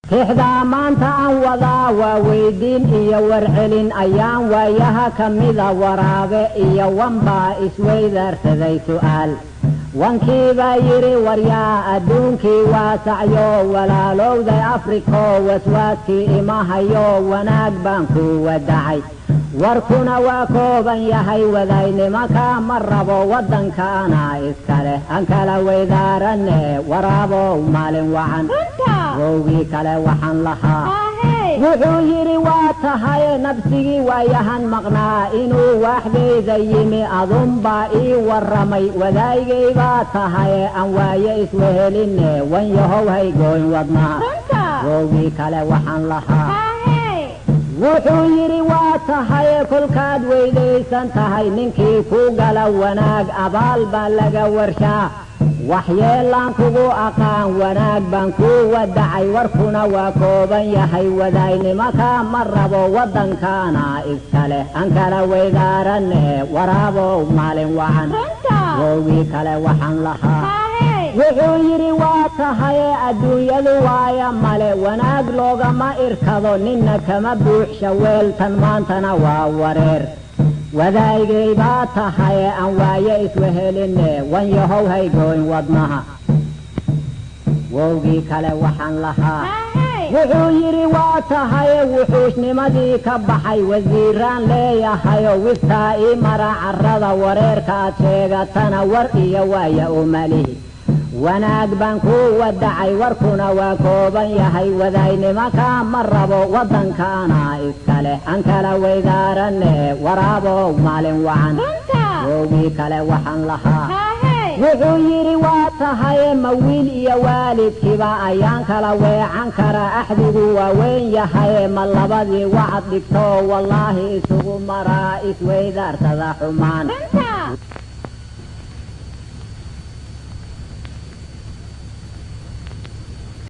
Tixdaa maanta aan wadaa waa weydiin iyo warcelin. Ayaan waayaha ka mida waraabe iyo wanbaa isweydaarsaday su'aal. Wankiibaa yidhi, "Waryaa, adduunkii waasacyo, walaalowday Afriko, waswaaskii ima hayo, wanaag baan ku wadacay, warkuna waa kooban yahay, wadaynimaka ma rabo, waddankaana iskale, aan kala weydaaranne, waraabow, maalin wacan." Wowgii kale waxaan lahaa, wuxuu yidhi, "Waa tahay nabsigii waayahan maqnaa inuu waaxdayda yimi, adunbaa ii warramay, wadaygay baa tahay, aan waaye isweheline, wan yahow, haygoyn wadnaha." Wowgii kale waxaan lahaa, wuxuu yidhi, "Waa tahay kolkaad weydaysan tahay, ninkii ku gala wanaag abaal baa laga warshaa, waxyeelaan kugu aqaan, wanaag baan ku wadacay, warkuna waa kooban yahay, wadaynimaka ma rabo, waddankaana iskale, aan kala weydaaranne, waraabow, maalin wacan." Wowgii kale waxaan lahaa, wuxuu yidhi, "Waa tahay adduunyadu waaya male, wanaag loogama irkado, ninna kama buuxsha weeltan, maantana waa wareer, wadaygay baa tahay, aan waaye isweheline, wan yahow, haygoyn wadnaha." Wowgii kale waxaan lahaa, wuxuu yidhi, "Waa tahay wuxuushnimadii ka baxay, wasiiraan leeyahayo, wiftaa ii mara carrada, wareerka aad sheegatana war iyo waaya umalihi, wanaag baan ku wadacay, warkuna waa kooban yahay, wadaynimaka ma rabo, waddankaana iskale, aan kala weydaaranne, waraabow, maalin wacan." Wowgii kale waxaan lahaa, wuxuu yidhi, "Waa tahay ma wiil iyo waalidkiiba ayaan kala weecan karaa? Axdigu waa weyn yahay, ma labadii wacad dhigto wallaahi isugu maraa isweydaarsada xumaan?"